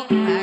Angiringi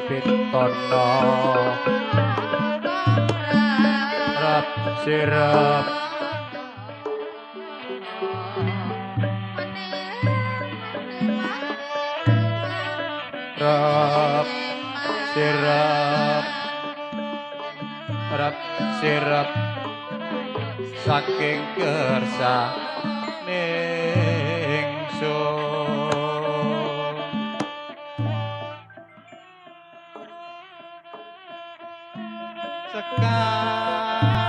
Pitono rap sirap rap Sirep rep sirep saking kersane ingsun. Sekar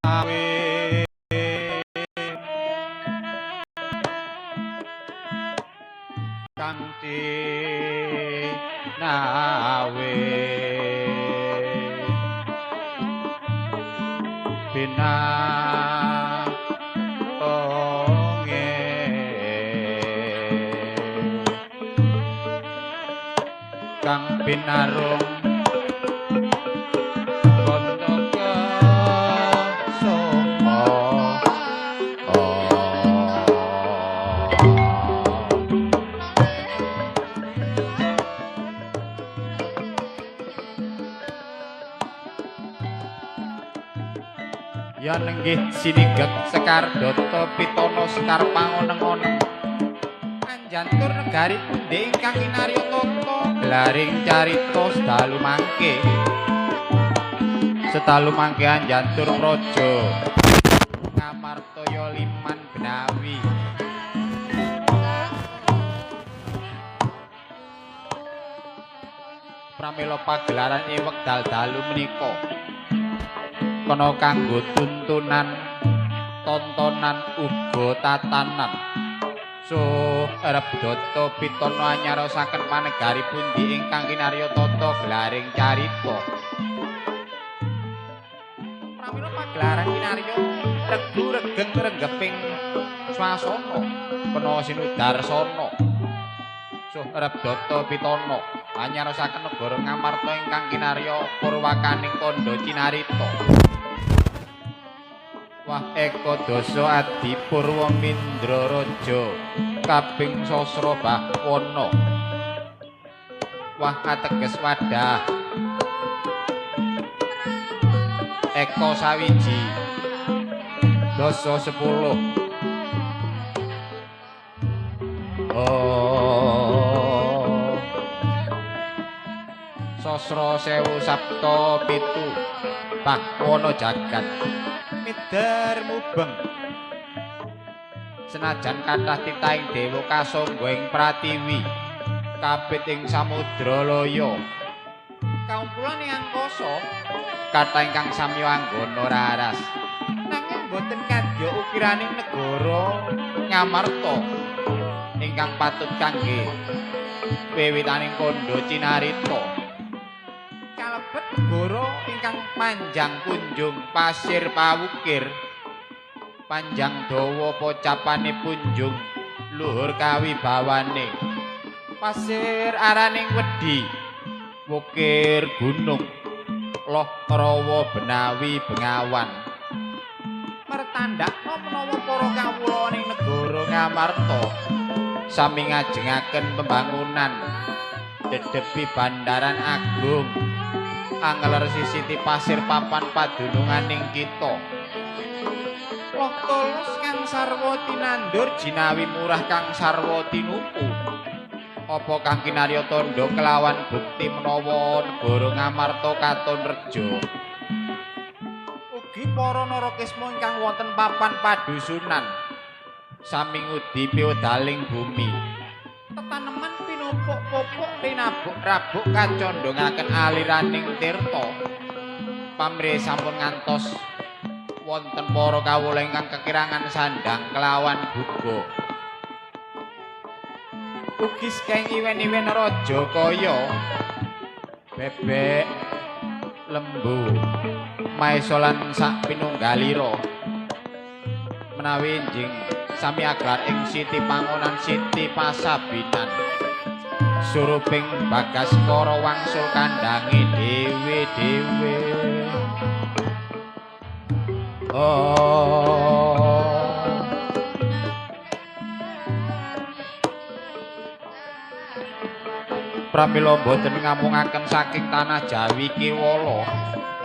kawe kang dinawe binatonge kang pinarung kandha kesoma. Ya nenggih sinigek Sekar Data Pitana Sekar pangoneng-oneng anjantur negari pundi ingkang kinarya tata gelaring carita sedalu mangke. Sedalu mangke anjantur praja Ngamartaya Liman Benawi. Pramila pagelaran ing wekdal dalu menika kena kanggo tuntunan, tontonan uga tatanan. Suh Rep Data Pitana anyarosaken panegari pundi ingkang kinarya tata gelaring carita. Pramila pagelaran kinarya regu regeng renggeping swasana kena sinudarsana. Suh Rep Data Pitana anyarosaken negara Ngamarta ingkang kinarya purwakaning kandha cinarita. Wah eka dasa adi purwa mindra raja kaping sasra bawana. Wah ateges wadah eka sawiji dasa 10. Oh sasra 1000 sabta pitu bawana jagat mider mubeng. Senajan kathah titahing dewa kasangga ing pratiwi kapit ing samudra laya kaumpulan ing angkasa kathah ingkang samya anggana raras, nanging boten kadya ukiraning negara Ngamarta ingkang patut kangge wiwitaning kandha cinarita. Kalebet negara ingkang panjang kunjung pasir pawukir, panjang dawa pocapane punjung luhur kawibawane, pasir araning wedi wukir gunung loh rawa benawi bengawan. Mertandakno menawa para kawula ning negara Ngamarta sami ngajengaken pembangunan dedepi bandaran agung angeler sisiti pasir papan padununganing kita. Loh tulus kang sarwa tinandur jinawi murah kang sarwa tinuku. Apa kang kinarya tandha kelawan bukti menawa negara Ngamarta katon reja. Ugi para narakisma ingkang wonten papan padusunan sami ngudi piwedaling bumi. Tetaneman pinumpuk popok tinabuk rabuk kacondhongaken aliraning tirta. Pamrih sampun ngantos wonten para kawula ingkang kekirangan sandhang kelawan buga. Ugi sekeng iwen-iwen raja kaya bebek, lembu, maesa lan sak pinunggalira. Menawi enjing sami aglar ing siti pangonan siti pasabinan suruping bagaskara wangsul kandhange dhewe-dhewe. Oh pramila boten ngamungaken saking tanah Jawi Kewala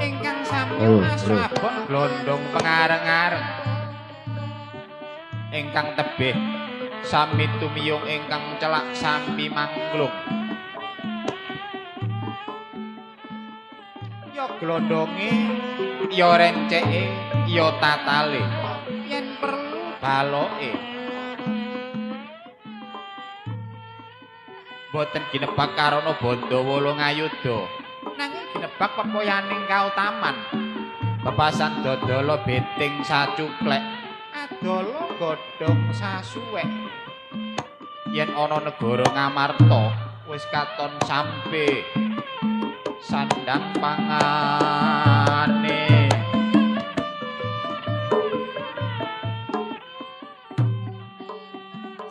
ingkang sami asu abon glondong pengareng-areng ingkang tebih Sami tumiyung ingkang celak sami mangklung. Ya glondonge, ya renceke, ya tatale, yen perlu baloke. Boten ginebak karana bandha wolung ayuda, nanging ginebak pepoyaning kautaman. Bepasan dodolo beting sacuklek, adolo godhong sasuwek. Yen ana negara Ngamarta wis katon sampe sandang pangane.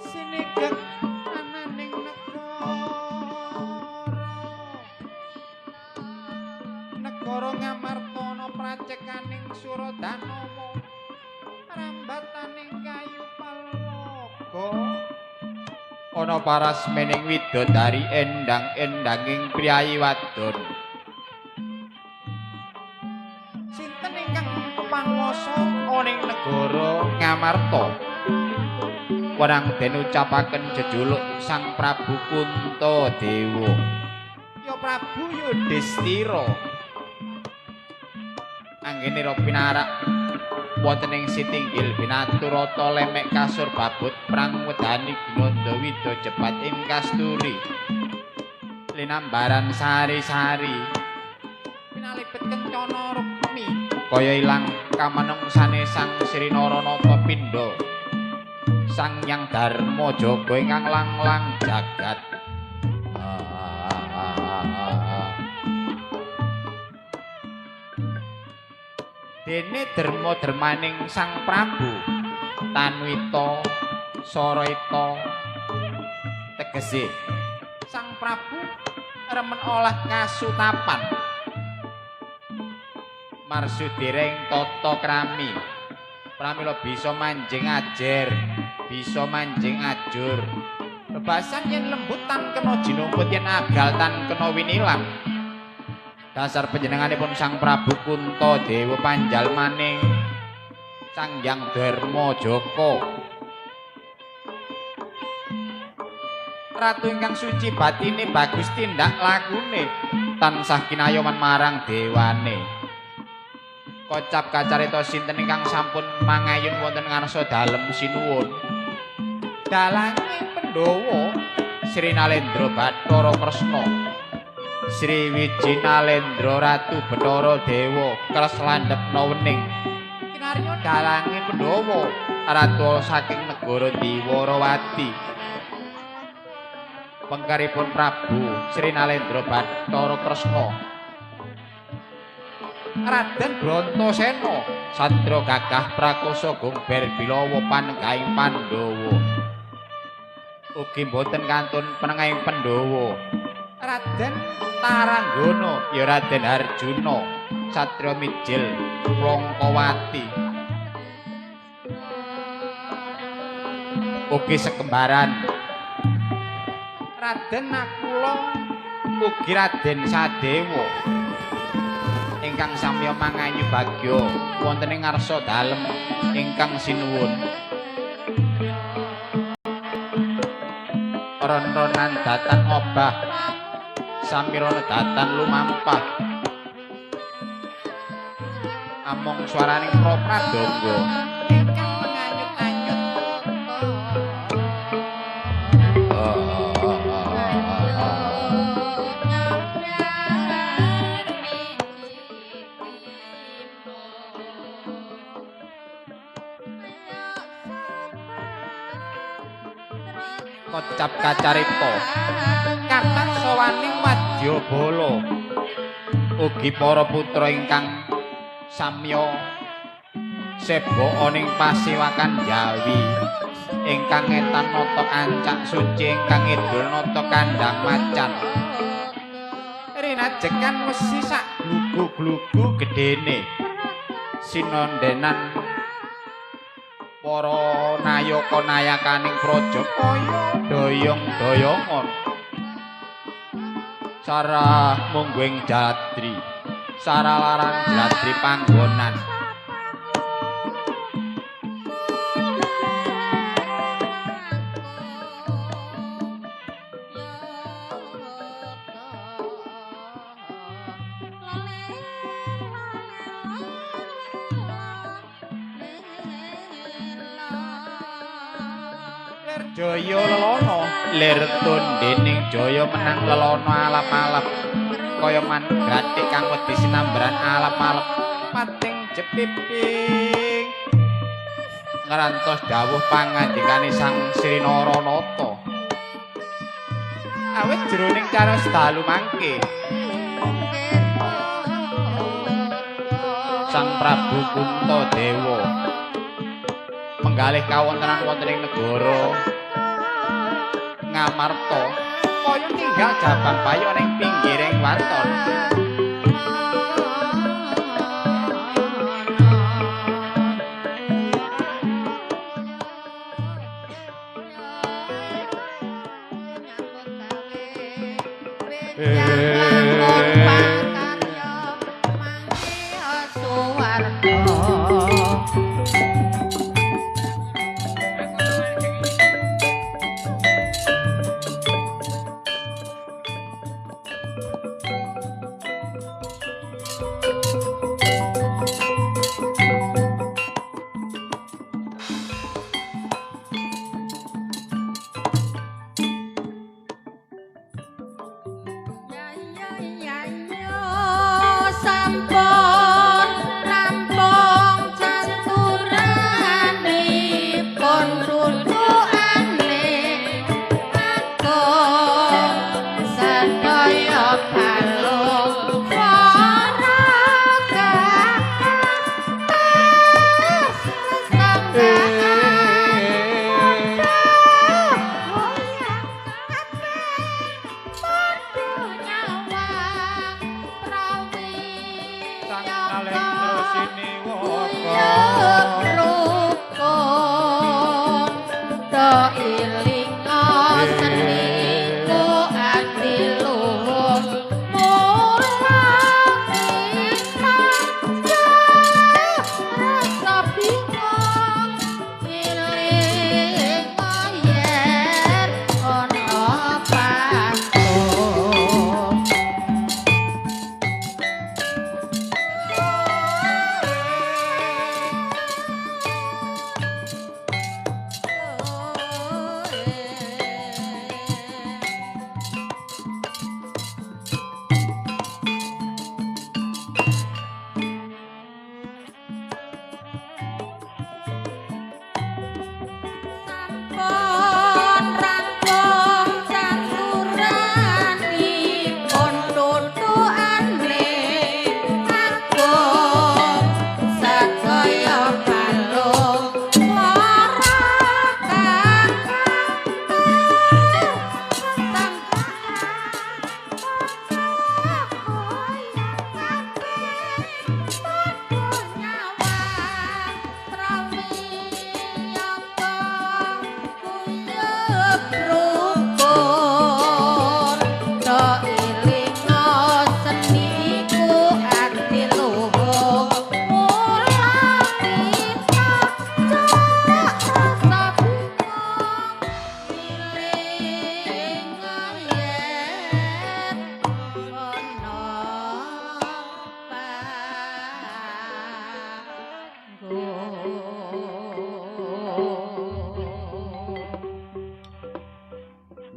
Sinegek ananing negara, negara Ngamarta ana pracekaning Suradanawa, rambataning kayu palwaga. Ana parasmening widodari endang-endanging priyayi wadon. Sinten ingkang panguwasa ana ing negara Ngamarta? Wenang den ucapaken jejuluk Sang Prabu Kuntadewa. Ya Prabu Yudhistira. Anggenira pinarak wonten ing sitinggil binaturata lemek kasur babut prang wedani ginanda wida jebat ing kasturi. Linambaran sari-sari pinalipet kencana rukmi kaya ilang kamanungsane Sang Sri Naranata pindha. Sang Hyang Darma Jaga ingkang langlang jagat. Dene derma dermaning Sang Prabu Tanuita Saraita tegese Sang Prabu remen olah kasutapan marsudireng tata krami pramila bisa manjing ajer bisa manjing ajur bebasan yen lembut tan kena jinumput yen agal tan kena winilang. Dasar panjenenganipun Sang Prabu Kuntadewa panjalmaning Sang Hyang Darma Jaka. Ratu ingkang suci batine bagus tindak lakune tansah kinayoman marang dewane. Kocap kacarita sinten ingkang sampun mangayun wonten ngarsa dalem sinuwun. Dalange Pandhawa Sri Nalendra Bathara Kresna. Sri Wijinalendra Ratu Bathara Dewa kres landhepna wening. Kinarya dalange Pandhawa ratu saking negara Dwarawati. Pengkaripun Prabu Sri Nalendra Bathara Kresna. Raden Brontasena satria gagah prakosa gongber bilawa panengahing Pandhawa. Ugi mboten kantun penengahing Pandhawa. Raden Taranggana ya Raden Arjuna satria mijil Plongkowati. Ugi sekembaran Raden Nakula ugi Raden Sadewa ingkang samya mangayu bagya wonten ing ngarsa dalem ingkang sinuwun. Ron-ronan datan obah samirana datan lumampah among swaraning pradangga ingkang menganyut-anyut. Kocap kacarita kathah sowaning wadyabala ugi para putra ingkang samya seba ning pasewakan Jawi ingkang ngetan nata ancak suci ingkang ngidul nata kandhang macan rinajekan wesi sak glugu-glugu gedene sinondenan para nayaka nayakaning praja kaya doyong-doyongon sarah mungguing jatri sarah larang jatri panggonan. Jaya Lelono lir tundhening Jaya menang Lelono alap-alap kaya manuk gathik kang wedi sinambaran alap-alap pating jepiping ngrantos dawuh pangandikane Sang Sri Naranata. Awit jroning cariyos dalu mangke Sang Prabu Kuntadewa menggalih kawontenan wonten ing negara Ngamarta kaya ninggal jabang bayi ana ing pinggiring waton.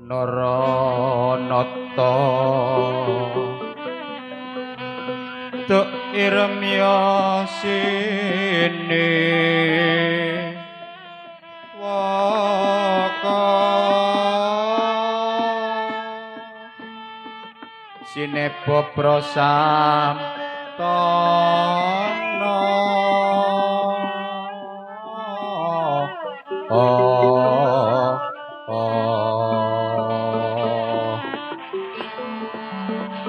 Naranata Tuk iremya sini waka sineba prasamtana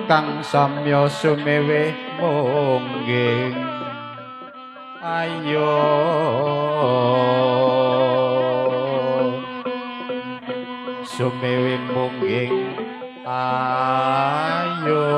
kang samya sumewe mungging ayo sumewe mungging ayo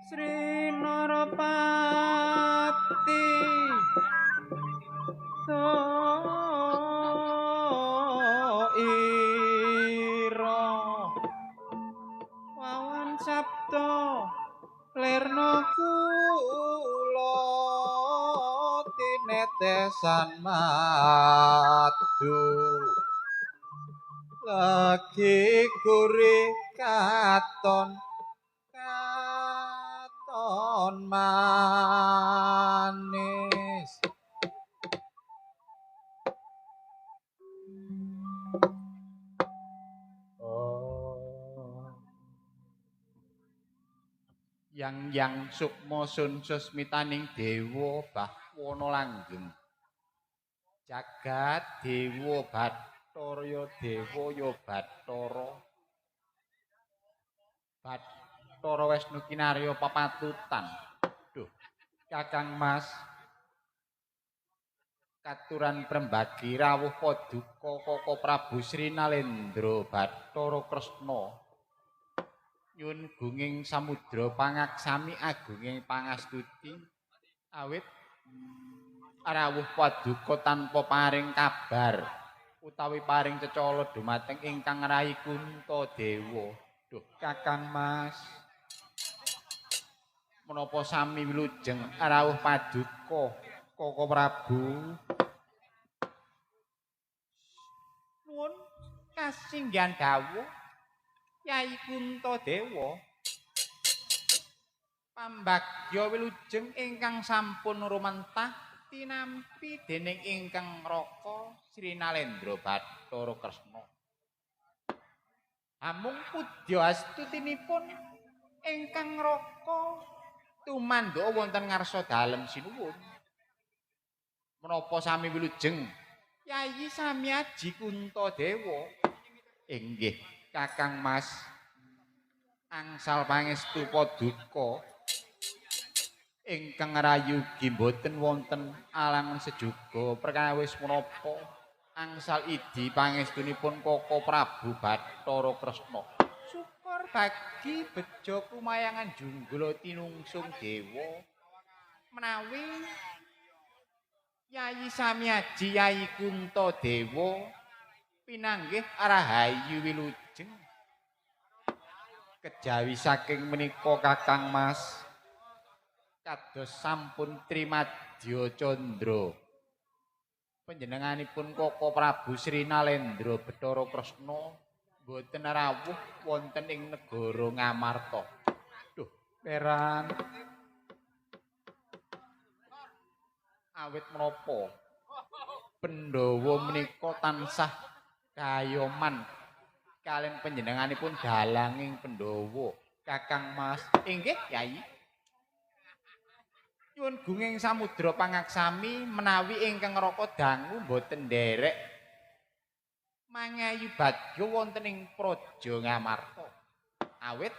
Sri Narapati Tetesan madu lagi gurih katon katon manis. Oh. Yang sukma sun susmitaning dewa bahwana langgeng. Jagat dewa Bathara ya dewa ya Bathara. Bathara Wisnu kinarya papatutan. Duh, Kakang Mas. Katuran prembagi rawuh paduka Kaka Prabu Sri Nalendra Bathara Kresna. Nyuwun gunging samudra pangaksami agunging pangastuti awit rawuh paduka tanpa paring kabar utawi paring cecala dumateng ingkang Rai Kuntadewa. Duh, Kakang Mas. Menapa sami wilujeng rawuh paduka Kaka Prabu? Nuwun kasinggihan dawuh Kyai Kuntadewa. Pambagya wilujeng ingkang sampun rumentah tinampi dening ingkang Raka Sri Nalendra Bathara Kresna. Amung pudya astutinipun ingkang Raka tumandha wonten ngarsa dalem sinuwun. Menapa sami wilujeng Yayi sami aji Kuntadewa? Inggih, Kakang Mas. Angsal pangestu paduka ingkang rayugi mboten wonten alangan sejuga perkawis menapa angsal idi pangestunipun Kaka Prabu Bathara Kresna. Syukur bagi bejo kumayangan junggula tinungsung dewa menawi Yayi Samiaji Yayi Kuntadewa pinanggih rahayu wilujeng. Kejawi saking menika Kakang Mas kados sampun trimadya candra panjenenganipun Kaka Prabu Sri Nalendra Bathara Kresna mboten rawuh wonten ing negara Ngamarta. Duh, peran. Awit menapa Pandhawa menika tansah kayoman kalian panjenenganipun dalanging Pandhawa. Kakang Mas. Inggih, Yai. Nyuwun gunging samudra pangaksami menawi ingkang Raka dangu mboten nderek mangayu bagya wonten ing Praja Ngamarta. Awit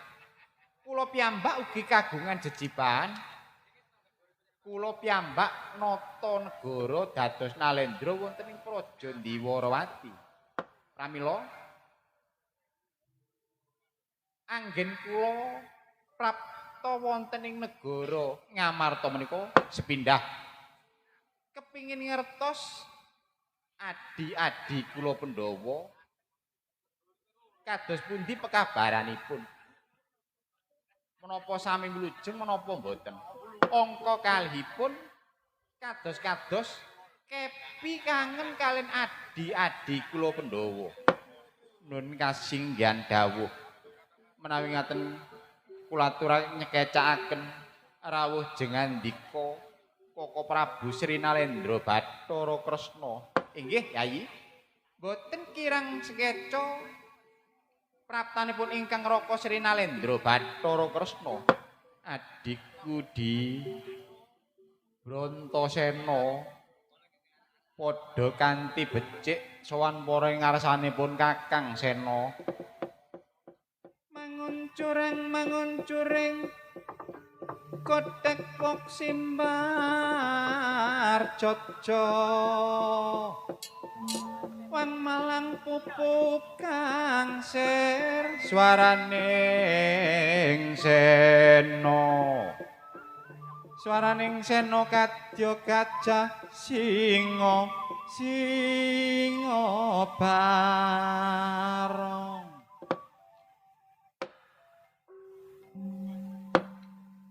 kula piyambak ugi kagungan jejibahan. Kula piyambak nata negara dados nalendra wonten ing Praja Ndiwarawati. Pramila anggen kula prapta wonten ing negara Ngamarta menika sepindah kepingin ngertos adi-adi kula Pandhawa kados pundi pekabaranipun. Menapa sami wilujeng menapa mboten? Angka kalihipun kados-kados kepi kangen kalian adi-adi kula Pandhawa. Nun kasinggihan dawuh menawi ngaten kula aturaken nyekecakaken rawuh jengandika Kaka Prabu Sri Nalendra Bathara Kresna. Inggih, Yayi. Mboten kirang sekeca praptanipun ingkang Raka Sri Nalendra Bathara Kresna. Adikku di Brontasena padha kanthi becik sowan para ing ngarsanipun Kakang Sena. Manguncureng manguncuring kothek wok simbar jojo wang malang pupuk kang sir swaraning sena. Swaraning sena kadya gajah singa singa barong.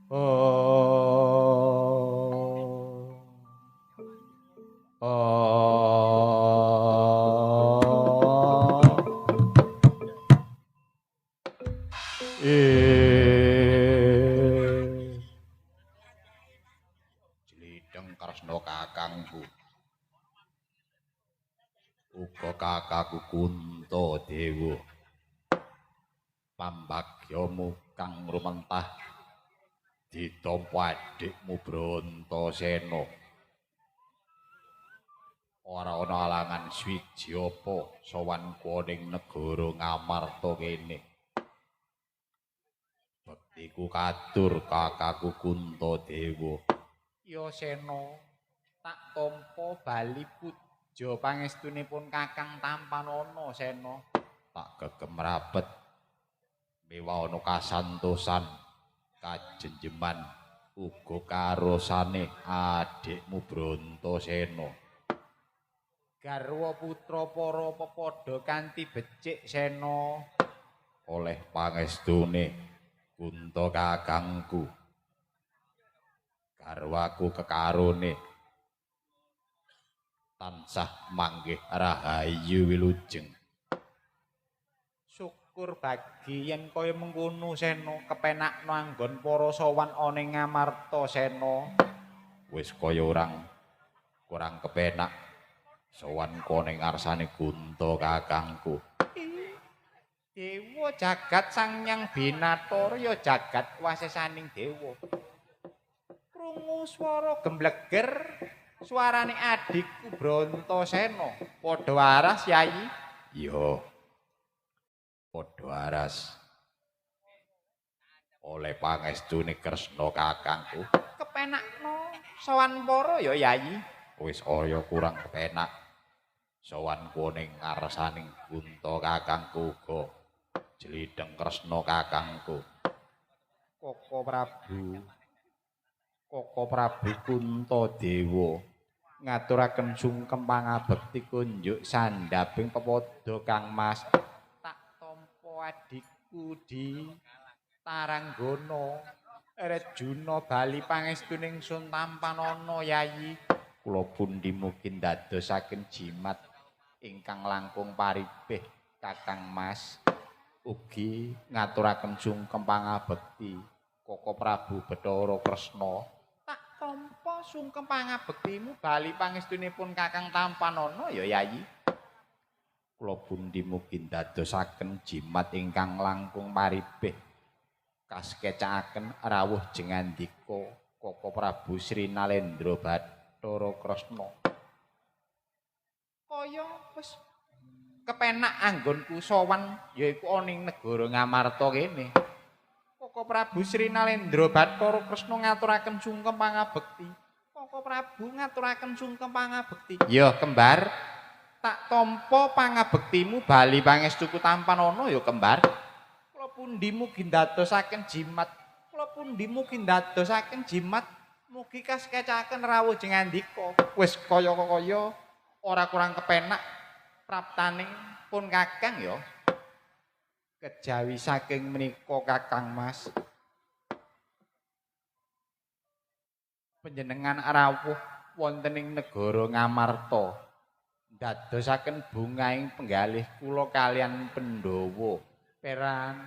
Oh. kakangku Kuntadewa. Pambagyamu kang rumentah ditampa adikmu Brontasena. Ora ana alangan suwiji apa sowanku ning negara Ngamarta kene. Bektiku katur kakangku Kuntadewa. Ya Sena, tak tampa bali puja pangestunipun Kakang Tampanana Sena. Tak gegem rapet miwa ana kasantosan kajenjeman uga karosane adikmu Brontasena. Garwa putra para pepadha kanthi becik Sena. Oleh pangestune Kunta kakangku, garwaku kekarone tansah manggih rahayu wilujeng. Syukur bagi yen kaya mengkono Sena, kepenakno anggon para sowan ana ing Ngamarta Sena. Wis kaya orang kurang kepenak sowan kene ngarsane Kunta kakangku. Dewa jagat Sang Hyang Binathara ya jagat wasesaning dewa. Krungu swara gembleger suarane adikku Brontasena. Padha waras Yayi? Iya. Padha waras. Oleh pangestune Kresna kakangku. Kepenakno sowan para ya Yayi. Wis aya kurang kepenak sowan ning ngarsaning Kunta kakangku uga jlidheng Kresna kakangku. Koko Prabu, Koko Prabu Kuntadewa ngaturaken sungkem pangabekti kunjuk sandhaping pepadha Kang Mas. Tak tampa adikku di Taranggana Rejuna bali pangestuning Sun Tampanana Yayi. Kula pundi mugi ndadosaken jimat ingkang langkung paribeh Kakang Mas. Ugi ngaturaken sungkem pangabekti Koko Prabu Bathara Kresna. Tak tampa sungkem pangabektimu bali pangestunipun Kakang Tampanana ya Yayi. Kula pundi mugi ndadosaken jimat ingkang langkung paribeh kaskecakaken rawuh jengandika Koko Prabu Sri Nalendra Bathara Kresna. Kaya wis kepenak anggonku sowan yaiku ana ing negara Ngamarta kene. Koko Prabu Sri Nalendra Bathara Kresna ngaturaken sungkem pangabekti. Koko Prabu ngaturaken sungkem pangabekti. Ya kembar, tak tampa pangabektimu bali pangestuku Tampanana ya kembar. Kula pundi mugi ndadosaken jimat. Kula pundi mugi ndadosaken jimat. Mugi kasekecaken rawuh jengandika. Wis kaya-kaya ora kurang kepenak praptaning pun Kakang ya. Kejawi saking menika Kakang Mas, panjenengan rawuh wonten ing negara Ngamarta ndadosaken bungahing penggalih kula kalian Pandhawa. Peran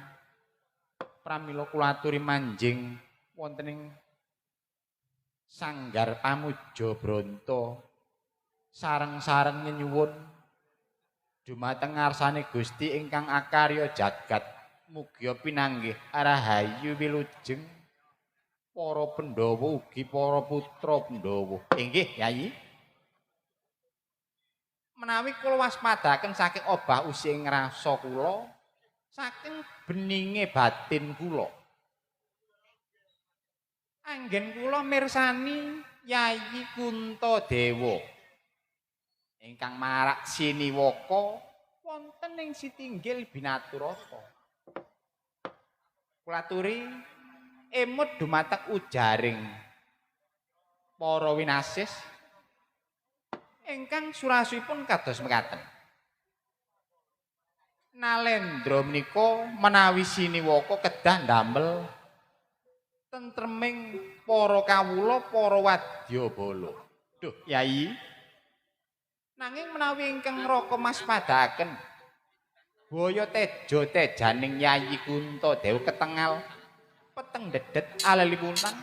pramila kula aturi manjing wonten ing Sanggar Pamuja Bronta sareng-sareng nyenyuwun dumateng ngarsane Gusti ingkang akarya jagat. Mugia pinanggih rahayu wilujeng para Pandhawa ugi para putra Pandhawa. Inggih Yayi. Menawi kula waspadaken saking obah using rasa kula, saking beninge batin kula, anggen kula mirsani Yayi Kuntadewa ingkang marak siniwaka wonten ing sitinggil Binaturata. Kula aturi emut dumateng ujaring para winasis ingkang surasipun kados mekaten. Nalendra menika menawi siniwaka kedah ndamel tentreming para kawula para wadyabala. Duh Yayi. Nanging menawi ingkang raka maspadhaken baya teja tejaning Yayi Kuntadewa ketengal peteng dedet alelipunan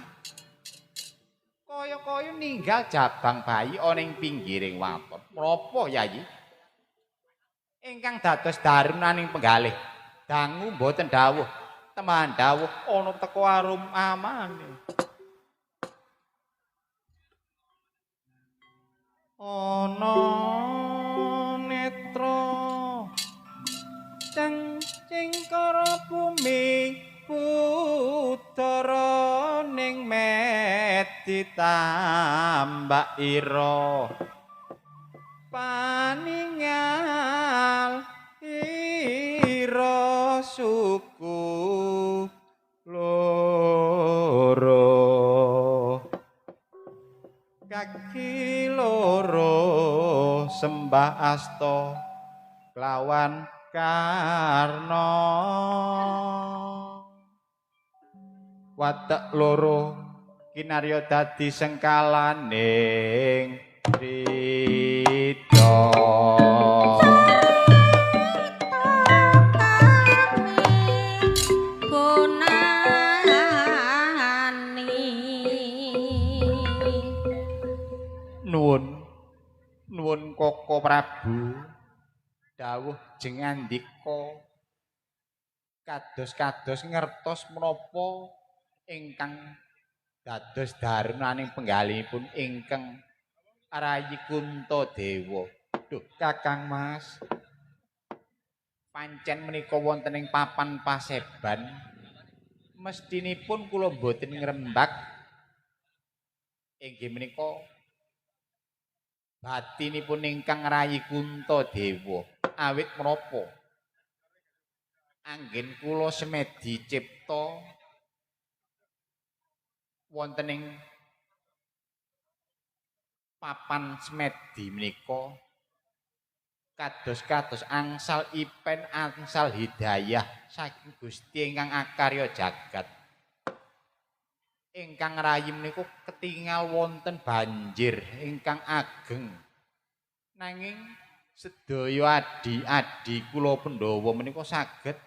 kaya-kaya ninggal jabang bayi ana ing pinggiring waton. Menapa Yayi? Ingkang dados darunaning penggalih. Dangu mboten dawuh, teman dawuh ana teko arum amane. Ana netra cengcing kara bumi putara ning medi tambak ira paningal ira suku loro kaki loro sembah asta kelawan karna watek loro kinarya dadi sengkalaning rida. Nuwun nuwun Koko Prabu dawuh jengandika kados-kados ngertos menapa ingkang dados darunaning penggalihipun ingkang Rayi Kuntadewa. Duh Kakang Mas, pancen menika wonten ing papan paseban mestinipun kula mboten ngrembak inggih menika batinipun ingkang Rayi Kuntadewa. Awit menapa anggen kula semedi cipta wonten ing papan semedi menika kados-kados angsal ipen angsal hidayah saking Gusti ingkang akarya jagat. Ingkang rayi menika ketingal wonten banjir ingkang ageng. Nanging sedaya adi-adi kula Pandhawa menika saged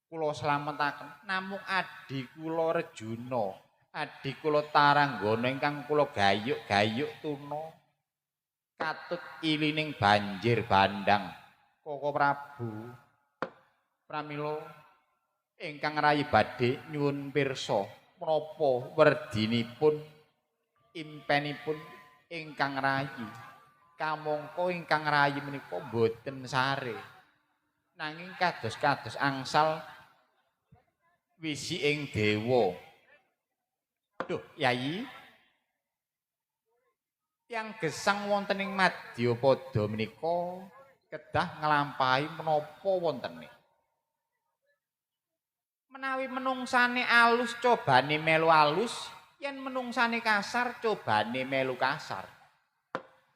kula slametaken. Namung adi kula Rejuna, adi kula Taranggana ingkang kula gayuk-gayuk tuna katut ilining banjir bandang. Koko Prabu, pramila ingkang rayi badhe nyuwun pirsa menapa werdinipun impenipun ingkang rayi. Kamangka ingkang rayi menika mboten sare, nanging kados-kados angsal wisi ing dewa. Duh Yayi, tiyang gesang wonten ing madyapada menika kedah nglampahi menapa wontene. Menawi menungsane alus cobane melu alus, yen menungsane kasar cobane melu kasar.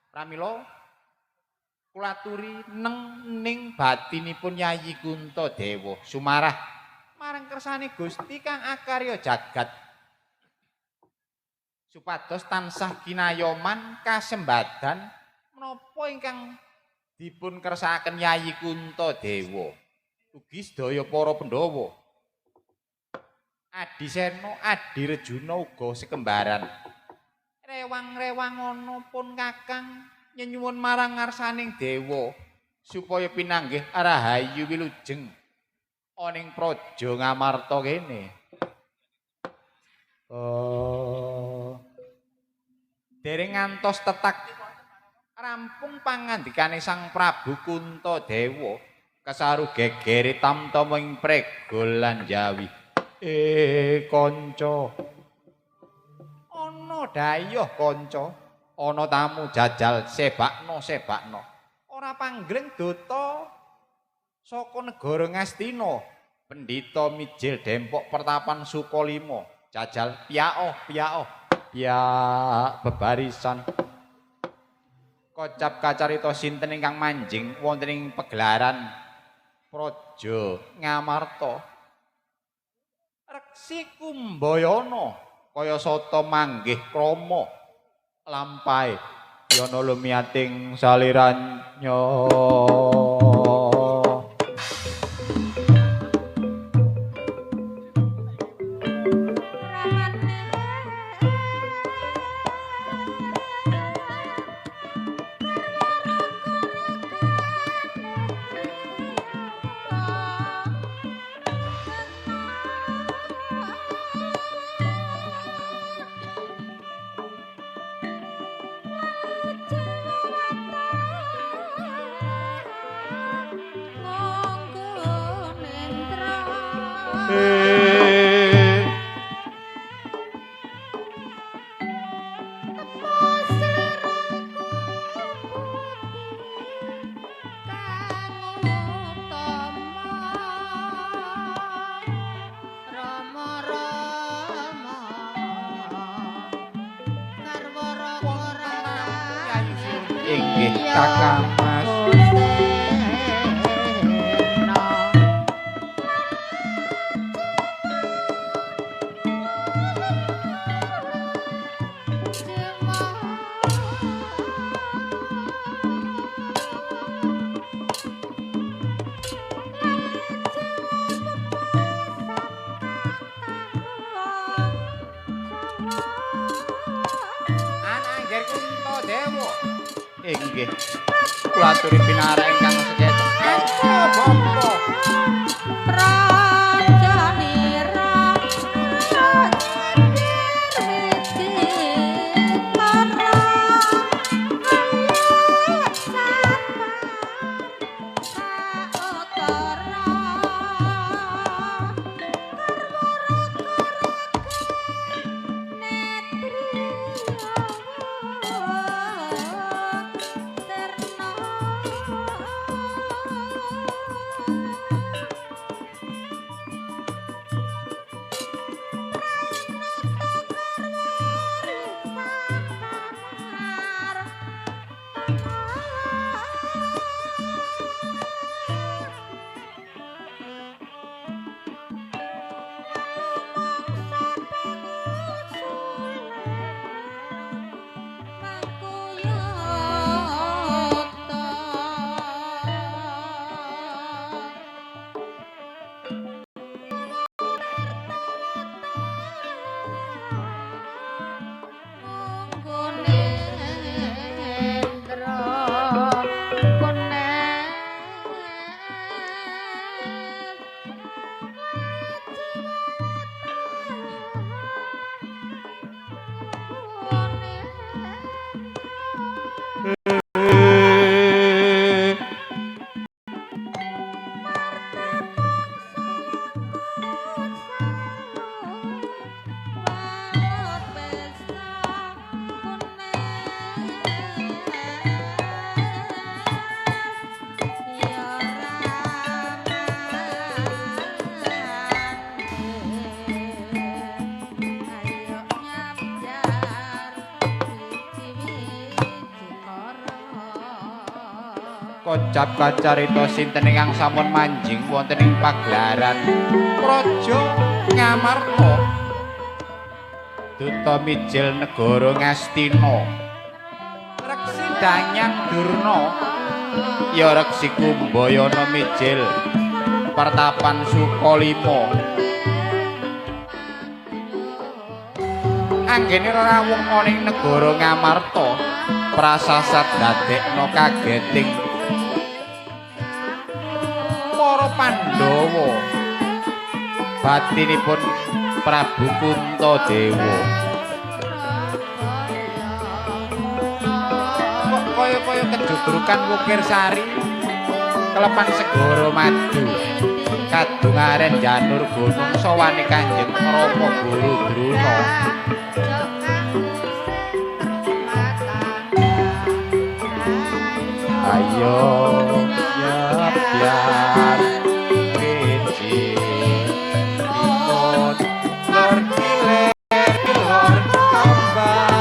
Pramila kula aturi neng ning batinipun Yayi Kuntadewa sumarah marang kersane Gusti kang akarya jagat, supados tansah kinayoman kasembadan menapa ingkang dipun kersakaken Yayi Kuntadewa ugi sedaya para Pandhawa. Adisena Adirejuna uga sekembaran. Rewang-rewang ana pun Kakang nyenyuwun marang ngarsaning dewa supaya pinanggih rahayu wilujeng ana ing praja Ngamarta kene. Oh. Dereng ngantos tetak rampung pangandikane Sang Prabu Kuntadewa kesaru gegere tamtama ing prega lan jawi. Kanca, ana dayoh kanca, ana tamu jajal sebakno sebakno. Ora panggreng dota saka negara Ngastina, pendhita mijil dempok pertapan Sukalima, jajal piyao piyao piyak bebarisan. Kocap kacarita sinten ingkang manjing wonten ing pegelaran Praja Ngamarta. Reksi Kumbayana kaya sata manggih krama lampahe yana lumiyating saliranya. Inggih Kakang Mas. Anak Kuntadewa. Inggih. Kula aturi pinarak ingkang sekeca. Bapa. Prajanira Kocap kacarita sinten ingkang sampun manjing wonten ing pagelaran Praja Ngamarta. Duta mijil negara Ngastina. Reksi Danyang Durna ya reksi Kumbayana mijil pertapan Sukalima. Anggene rawuh ana ing negara Ngamarta, prasasat dadekna kageting para Pandhawa. Batinipun Prabu Kuntadewa. Kok kaya-kaya kejugrukan wukir sari kelepan segara madu kadungaren janur gunung sawane Kanjeng Rama Guru Drona. Ayo nyebyar wiji ikut lor kiler lor kembang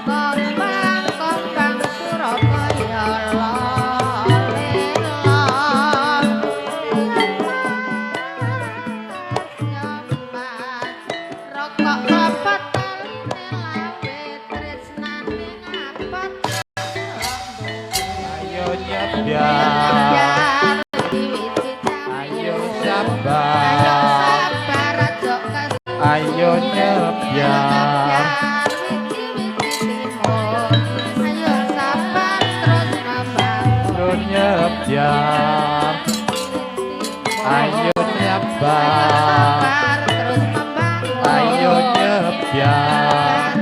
Kembang kembang Surabaya lelon rokok rapat taline lawe tresnane ngapat. Ayo nyebyar, ayo sabar, ayo nyebyar, terus nyebyar, ayo nyebar, ayo nyebyar.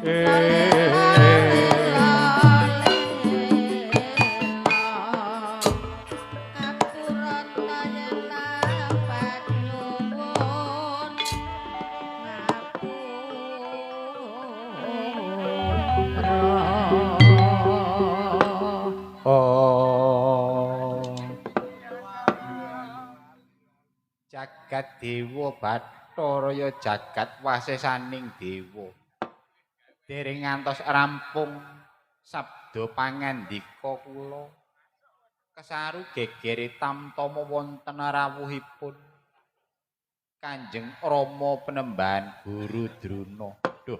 Jagat dewa Bathara ya jagat wasesaning dewa. Dereng ngantos rampung sabda pangandika kula. Kesaru gegere tamtama wonten rawuhipun Kanjeng Rama Penembahan Guru Drona. Duh.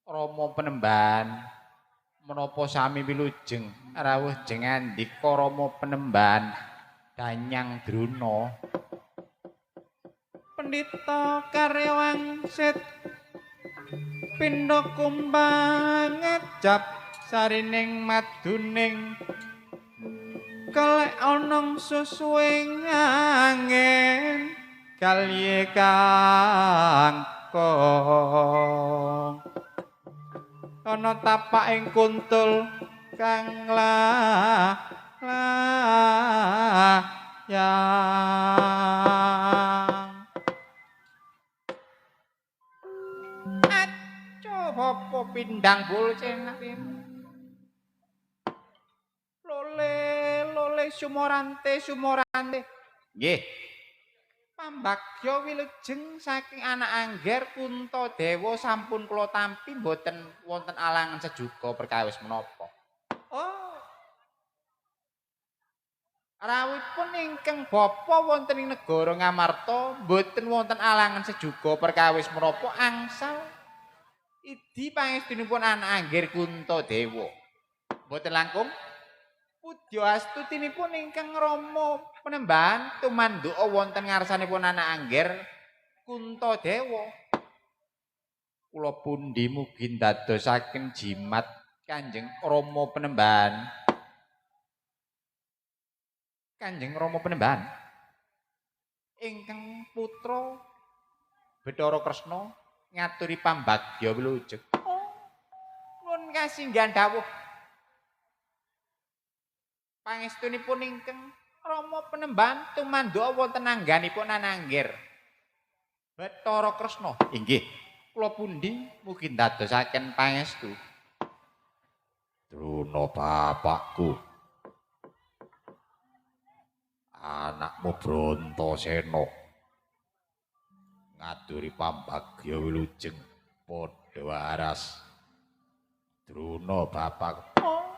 Rama Penembahan menapa sami wilujeng rawuh jeng ngandika Rama Penembahan Danyang Drona. Pendhita karyawangsit pindha kumbang ngejap sarining maduning kelek ana susuwing angin kalye kangkung ana tapak ing kuntul kang layang. Apa pindang bul cenak lole lole sumorante sumorante. Nggih. Pambagya wilujeng saking anak angger Kuntadewa sampun kula tampi mboten wonten alangan sejuga perkawis menapa. Oh. Rawuhipun ingkang bapa wonten ing negara Ngamarta mboten wonten alangan sejuga perkawis menapa angsal idi pangestunipun anak angger Kuntadewa. Mboten langkung pudya astutinipun ingkang Rama Penembahan tumanduka wonten ngarsanipun anak angger Kuntadewa. Kula pundi mugi ndadosaken jimat Kanjeng Rama Penembahan. Kanjeng Rama Penembahan ingkang putra Bathara Kresna ngaturi pambagya wilujeng. Oh, nuwun kasinggihan dawuh. Pangestunipun ingkang Rama Penembahan tumanduka wonten angganipun anangger Bathara Kresna. Inggih, kula pundi mugi ndadosaken pangestu. Drona bapakku, anakmu Brontasena ngaturi pambagya wilujeng padha waras. Drona bapak. Oh,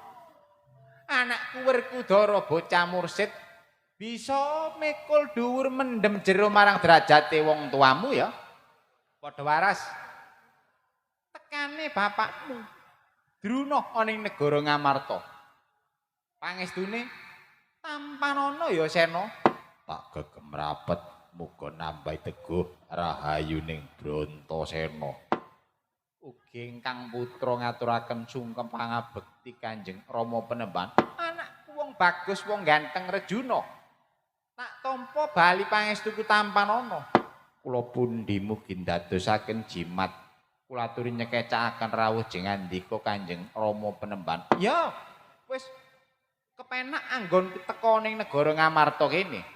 anakku Werkudara bocah mursid bisa mikul dhuwur mendem jero marang derajate wong tuamu ya. Padha waras. Tekane bapakmu Drona ana ing negara Ngamarta. Pangestune tampanana ya Sena. Tak gegem rapet muga nambahi teguh rahayuning Brontasena. Ugi ingkang putra ngaturaken sungkem pangabekti Kanjeng Rama Penembahan. Anakku wong bagus wong ganteng Rejuna. Tak tampa bali pangestuku tampanana. Kula pundi mugi ndadosaken jimat. Kula aturi nyekecakaken rawuh jeng ngandika Kanjeng Rama Penembahan. Ya, wis kepenak anggon teka ning negara Ngamarta kene.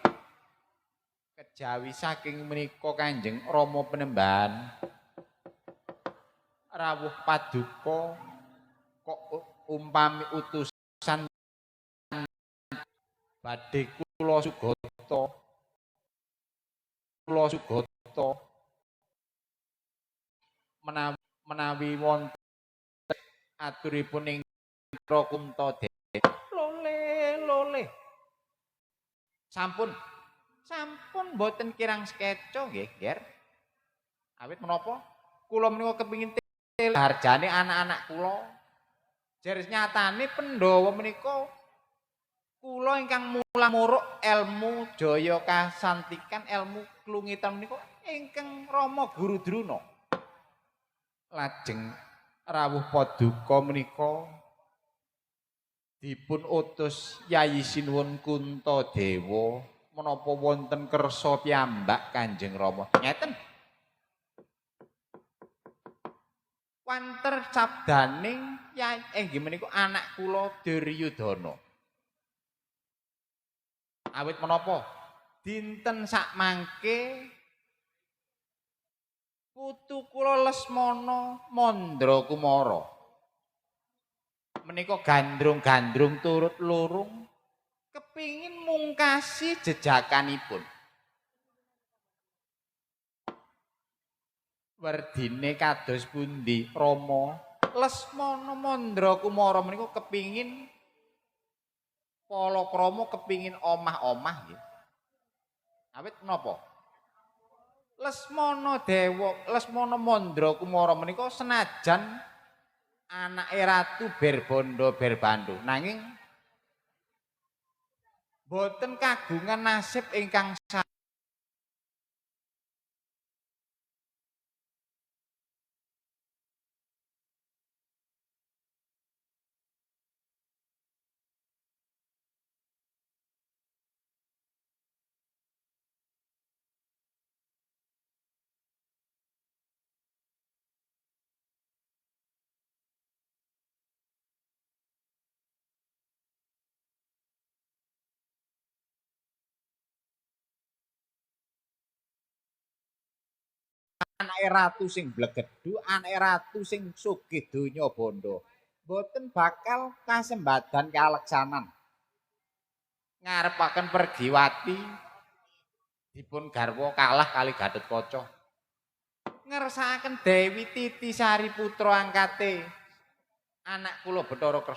Kejawi saking menika Kanjeng Rama Penembahan rawuh paduka kok umpami utusan badhe kula sugata menawi wonten aturipun ing Kuntadewa. Lole lole sampun sampun mboten kirang skeco nggih, Ger. Awit menapa kula menika kepingin harjane anak-anak kula. Jer nyatane Pandhawa menika kula ingkang mulang muruk elmu jaya kasantikan elmu klungitan menika ingkang Rama Guru Drona. Lajeng rawuh paduka menika dipun utus Yayi Sinuwun Kuntadewa menapa wonten kersa piyambak Kanjeng Rama. Ngeten. Wanter sabdaning yai inggih menika anak kula Duryudana. Awit menapa? Dinten sakmangke putu kula Lesmana Mandra Kumara menika gandrung-gandrung turut lurung kepingin mungkasi jejakanipun. Werdine kados pundi Rama? Lesmana Mandra Kumara menika kepingin palakrama, kepingin omah-omah nggih. Awit menapa? Lesmana Dewa, Lesmana Mandra Kumara menika senajan anake Ratu Berbondo Berbando, nanging boten kagungan nasib ingkang anake ratu sing blegedhu, anake ratu sing sugih donya bondo, boten bakal kasembadan kaleksanan. Ngarepaken Pergiwati dipun garwa kalah kali Gatotkaca. Ngersakaken Dewi Titisari putra angkate anak kula Bathara Kresna.